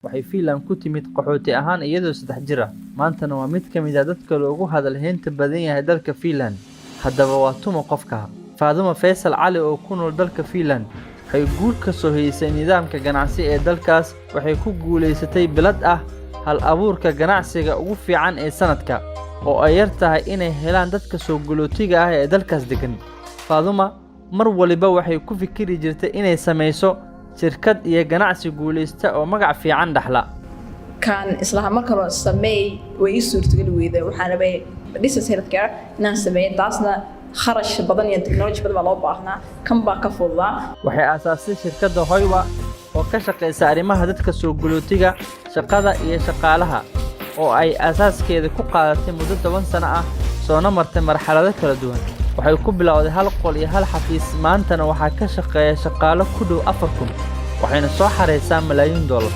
Waxay Finland ku timid qaxooti ahaan iyadoo 3 jir ah, maantana waa mid ka mid ah dadka loogu hadal haynta badan yahay dalka Finland. Haddaba waa tuma qofka? Faadumo Faysal Cali oo ku nool dalka Finland waxay guul ka soo hoysay nidaamka ganacsi ee dalkaas. Waxay ku guulaysatay bilad ah hal-abuurka ganacsiga ugu fiican ee sanadka, oo ay yar tahay inay helaan dadka soo galootiga ah ee dalkaas degan. Faaduma mar waliba waxay ku fikiri jirtay inay samayso shirkad iyo ganacsi guulaysta oo magac fiican dhaxla. Kan islaha mar kaloo sameey way ii suurtageli weyda. Waxaan rabay distance healthcare inaan sameeyo, taasna kharash badan iyo technology badan baa loo baahnaa, kan baa ka fududaa. Waxay aasaastay shirkadda Hoiwa oo ka shaqeysa arrimaha dadka soo galootiga, shaqada iyo shaqaalaha, oo ay aasaaskeeda ku qaadatay muddo 10 sano ah, soona martay marxalado kala duwan. Waxay ku bilowday hal qol iyo hal xafiis, maantana waxaa ka shaqeeya shaqaalo ku dhow 4000, waxayna soo xareysaa malaayiin dollar.